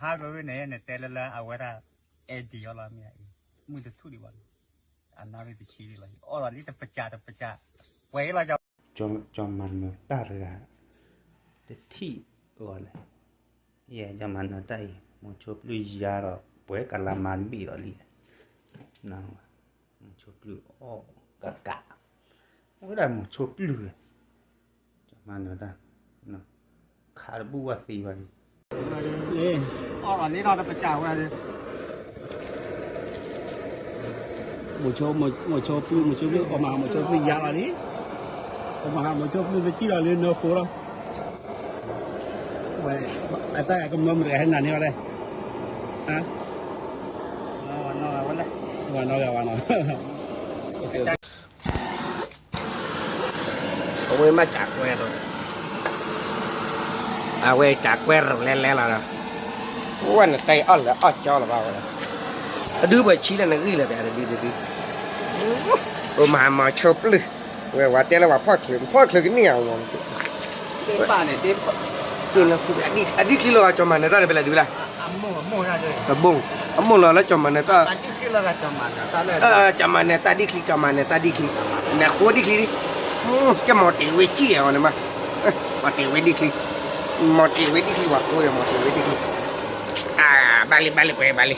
အါဘျီန့ၣ် နတဲလၢလၢအဝဲဒၣ် အဲၣ်ဒံးအီၤလီၤမ့ၢ်အံၤ, မုၢ်တထူၣ်ဒံးဘၣ်လီၤ, အနၣ်ရံၣ်တဆံဒံးလီၤ, အီၣ်လီၤလံတပစးတပစး, ပှဲၤလီၤ, ကၠီၤမၤနၢၤတၢ်တဂၤ, တထံၣ်အီၤလဲၣ်, ယဲကၠီၤမၤနၢၤတၢ်အံၤ မိၤဆိပျုၢ်ယါဒီး ပှဲၤကလးမၤတဘ့ၣ်လီၤလံ, မိၤဆိပျုၢ်အီၣ်ကကး, အဝဲဒၣ်မိၤဆိပျုၢ် ကၠီၤမၤနၢၤတၢ်, ခးတဘူၣ်ဝဲသံဘၣ်န့ၣ်, အီၣ်လီၤလံဒီးတပစးဝဲ, မိၤဆိပျုၢ် မိၤဆိပျုၢ် ပမၤမိၤဆိပျုၢ်ယါလီၤလံ, ပမၤမိၤဆိပျုၢ်တစံၣ်လီၤလံ နၢဃိလီၤ, ဝဲ, အတၢ်ကမၢမတဂၤဟဲနၤန့ၢ်ဘၣ်လဲၣ်, ဝဲနီၢ်ဂၤဝဲနီၢ်ဂၤဝဲနီၢ် အဝဲမ့ၢ်ကးကွဲဒီး, အဝဲကးကွဲရူၤလဲလဲလီၤဒီး, ဝဲနတဲအီၣ်လၢအီၣ်ကၠီလီၤဘၣ်ဝဲ, အဒုပှဲၤဆံလၢနဂံၢ်လၢၤဘၣ်တဒုတဒု, ပမၤမိၤဆိပျုၢ်, ဝဲဝဲတဲလၢပှၤဖီၣ်ချုး ပဖီၣ်ချုးကန့ၢ်အီၤ, အဒံၣ်ချံလီၤကၠီၤမၤနၢၤတၢ်လၢဖဲလဲၣ်ဒုလၢ အမိၢ်လီၤလၢကၠီၤမၤနၢၤတၢ်, ကၠီၤမၤနၢၤတၢ်ဒံၣ်ချံ ကၠီၤမၤနၢၤတၢ်ဒံၣ်ချံ, နဃိဒံၣ်ချံ, ကဲမီၤတ့ၤဝဲကံၣ်အီၤန့ၣ်မး, မီၤတ့ၤဝဲဒံၣ်ချံ, မီၤတ့ၤဝဲဒံၣ်ချံ ပှၤဃိဒီး မီၤတ့ၤဝဲဒံၣ်ချံ, ဘၣ်လံ ဘၣ်လံ ပှဲၤဘၣ်လံ,